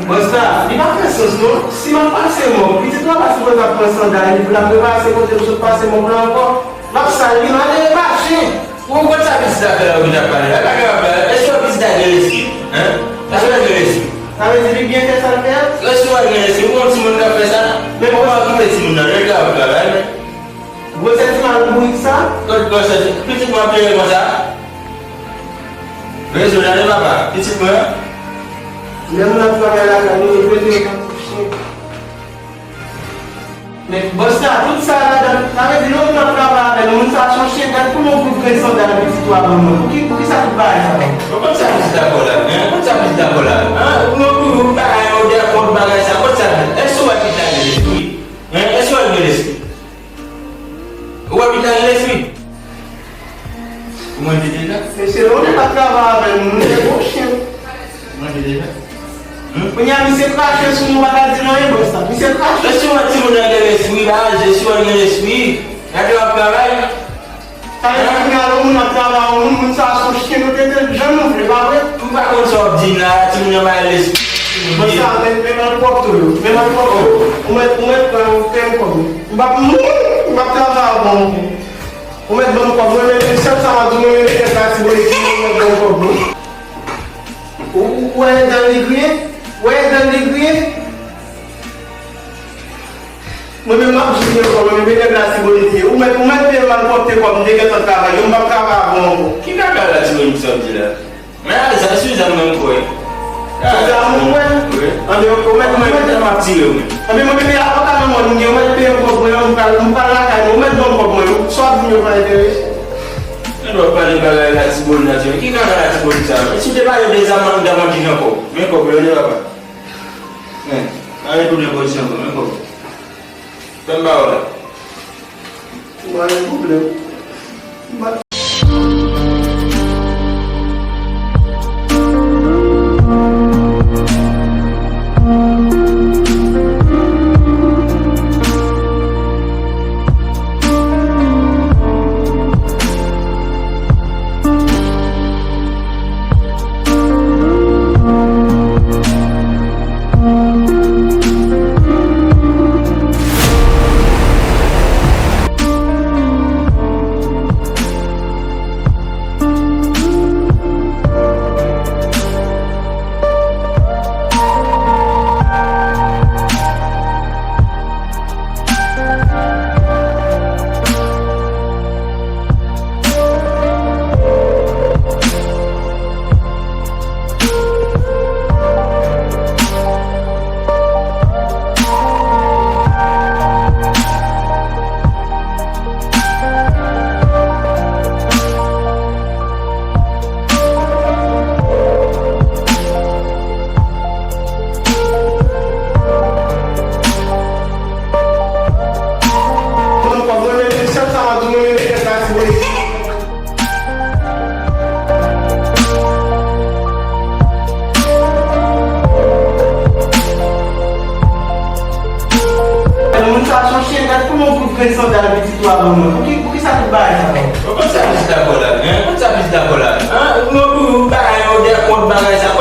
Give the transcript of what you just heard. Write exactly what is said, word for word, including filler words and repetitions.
Bòs la, li pa fè sans non. Si m ap pase mòg, pitit la pa sipoze ap pran sandal li pou l ap repase kote m sot pase mòg la ankò. L ap sal li, malere pa chen. Ou konn sa pitit la fè la ou vin ap pale la? Pa grav la. Èske pitit la gen lespri? Hein? Èske l gen lespri? Sa vle di li byen fè sa l fè a? Èske w gen lespri? Ou konn timoun k ap fè sa? Men ou pa okipe timoun nan, lè l ap travay. Gwosè ti mal bourik sa? Kot gwosè ti, pitit mwen ap plere konsa? Rezon la non papa, pitit mwen. Lè moun ap travay lakay nou, yo trete yo tankou chen. Men bòs la, tout sa ladan, sa vle di lè yon moun ap travay avè l, moun sa se yon chen, gad kouman w kout grenn sandal pitit ou a ban mwen. Pouki, poukisa tout bagay sa yo? Bon, kot sa pitit la fè w la? Hein? Kot sa pitit la fè w la? Hein? Ou nan pou bagay, ou dè kont bagay sa, kot sa pitit? Èske w wè pitit la gen lespri? Hein? Èske w wè l gen lespri? Ou wè pitit la gen lespri? Ou manje deja? Mesye, lè w pa travay avè l, moun se yon chen. Ou manje deja? Hmm? Kounye a, misye krache sou nou, pa ka di l anyen, bòs la. Misye krache. Mesye, wè timoun nan gen lespri, pa anje, si w gen lespri, gade w ap travay. Sa vle di kounye a, lè yon moun ap travay, yon moun, moun sa a se yon chen, nou trete l jan nou vle, pa vre? M pa konn sa w ap di m la, timoun nan bay lespri. Bòs la, men, men malpwòpte w yo, men malpwòpte w yo. Ou mèt, ou mèt pran, pran kòb yo. M p ap, m p ap travay avè w ankò. Ou mèt ban m kòb mwen, men sèl sa m ap di w, mwen renmen tèt Latibonit, ou mèt ban m kòb mwen. Ou, ou, ou wè dan li griyen? Ou wè dan li griyen? Mwen menm m ap di w byen ankò, mwen menm e nèg Latibonit m ye. Ou mèt, ou mèt peye malpwòpte kòb, m te gentan travay, yo m p ap travay avè w ankò. Ki kaka Latibonit sa w di la? Men Alza, eskize m, mwen kwè. Alza, mwen kwè? Wi. Anben, ou mèt, ou mèt. Mwen, mwen, m ap tire, wi. Anben, mwen, bebe, avoka nan mòn, ou mèt peye m kòb mwen, m pral, m pral lakay mwen, ou mèt ban m kòb mwen, wi. Sa w ap di m yo pa enterese. Men w ap pale bagay Latibonit, Latibonit. Ki kaka Latibonit sa? Si w te pale de zam, mwen, m ta mande jan kòb. Men kòb yo, li papa. Men, pa gen pwoblèm, pozisyon, men kòb. Fè m ba w la. Ou pa gen pwoblèm. Moun sa se yon chen, gad kouman w kout grenn sandal pitit ou a ban mwen. Pouki, poukisa tout bagay sa yo? Bon, kot sa pitit la fè w la? Hein? Kot sa pitit la fè w la? Hein? Ou nan pou bagay, ou dè kont bagay sa.